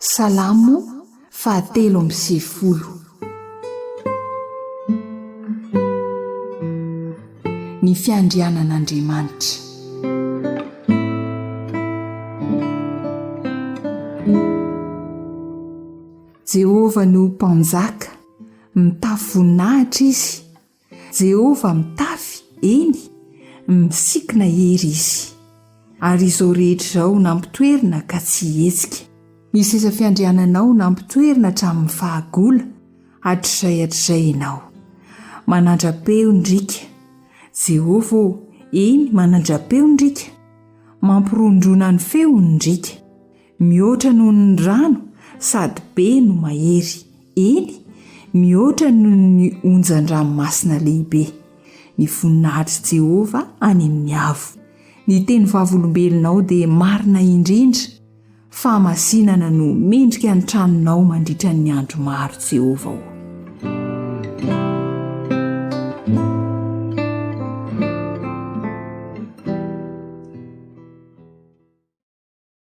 Salamo fahatelo amby 90. Ny fiandrianan'Andriamanitra. Jehovah no Mpanjaka, mitafy voninahitra izy. Jehovah mitafy, eny, misikina hery izy. Ary izao rehetra izao nampitoerina ka tsy hihetsika. Ny seza fiandriananao nampitoerina hatramin'ny fahagola, hatrizay hatrizay ianao. Manandra-peo ny riaka. Jehovah ô, eny, manandra-peo ny riaka. Mampirondrona ny feony ny riaka. Mihoatra noho ny rano sady be no mahery, eny, mihoatra noho ny onjan-dranomasina lehibe, ny voninahitr'i Jehovah any amin'ny avo. Ny teny vavolombelonao dia marina indrindra, Fahamasinana no mendrika ny tranonao mandritra ny andro maro, Jehovah ô.